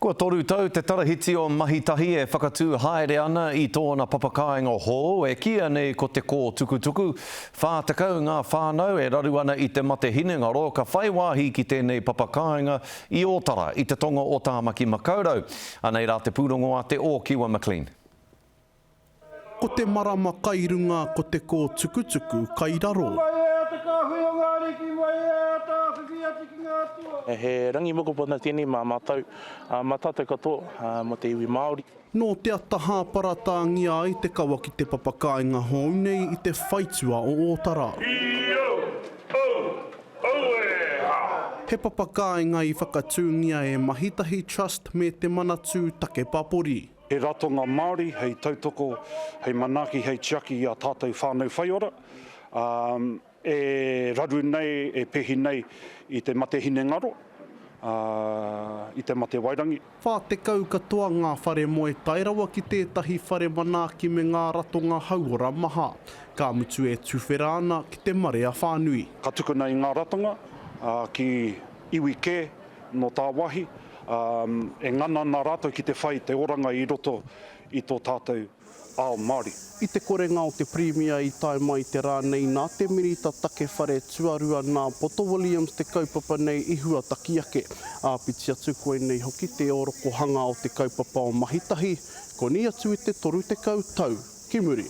Kua toru tau te tarahiti o Mahitahi e whakatū haere ana i tōna papakāinga hou e kīia nei ko Te Kōtukutuku. 40 ngā whānau e raru ana i te mate hinengaro ka whai wāhi ki tēnei papakāinga i Ōtara, i te tonga o Tāmaki Makaurau. Anei rā te pūrongo a Te Ōkiwa McLean. Ko te marama kai runga, ko te kōtukutuku kai raro. Mai e te kāhui o ngā ariki, mai e te āwhiwhi atu ki ngā atua. He rangi mokopuna tēnei mā mātou, mā tātou katoa, mō te iwi Māori. Nō te ata hāpara tāngia ai te kawa ki te papakāinga hou nei i te whaitua o Ōtara. He papakāinga i whakatūngia e Mahitahi Trust me te Manatū Take Papori. He ratonga Māori hei tautoko, hei manaaki, hei tiaki i ā tātou whānau whaiora, ā, e raru nei, e pēhi nei i te mate hinengaro, ā, i te mate wairangi. 40 katoa ngā whare moe tae rawa ki tētahi whare manaaki me ngā ratonga hauora maha, ka mutu e tuwhera ana ki te marea whānui. Ka tukuna i ngā ratonga, ā, ki iwi kē, nō tāwāhi, ā, e ngana ana rātou ki te whai te oranga i roto i tō tātou ao Māori. I te korenga o te Pirimia i tae mai te rā nei nā te Minita Take Whare Tuarua nā Poto Williams te kaupapa nei i huataki ake. Āpiti atu koinei hoki te ōrokohanga o te kaupapa o Mahitahi, koni atu i te 30 tau ki muri.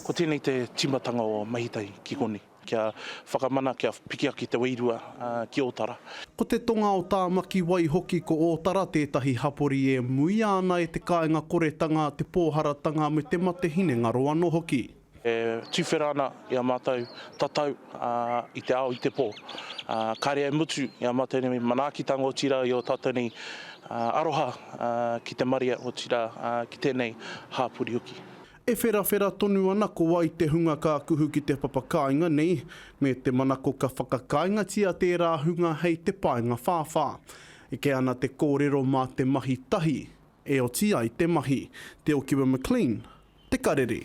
Ko tēnei te tīmatanga o Mahitahi ki konei. Kia whakamana, kia piki ake te wairua ki Ōtara. Ko te tonga o Tāmaki waihoki ko Ōtara tētahi hapori e muia ana e te kāinga koretanga, te pōharatanga me te mate hinengaro anō hoki. E tuwhera ana i a mātou tatau i te ao i te pō. Kāre e mutu i a mātou nei manaakitanga otirā i ō tātou nei aroha ki te marea otirā ki tēnei hāpori hoki. E wherawhera tonu ana ko wai te hunga ka kuhu ki te papakāinga nei, me te manako ka whakakāingatia tērā hunga hei te paenga whāwhā. Eke ana te kōrero mā te mahi tahi e oti ai te mahi. Te Okiwa McLean, Te Karere.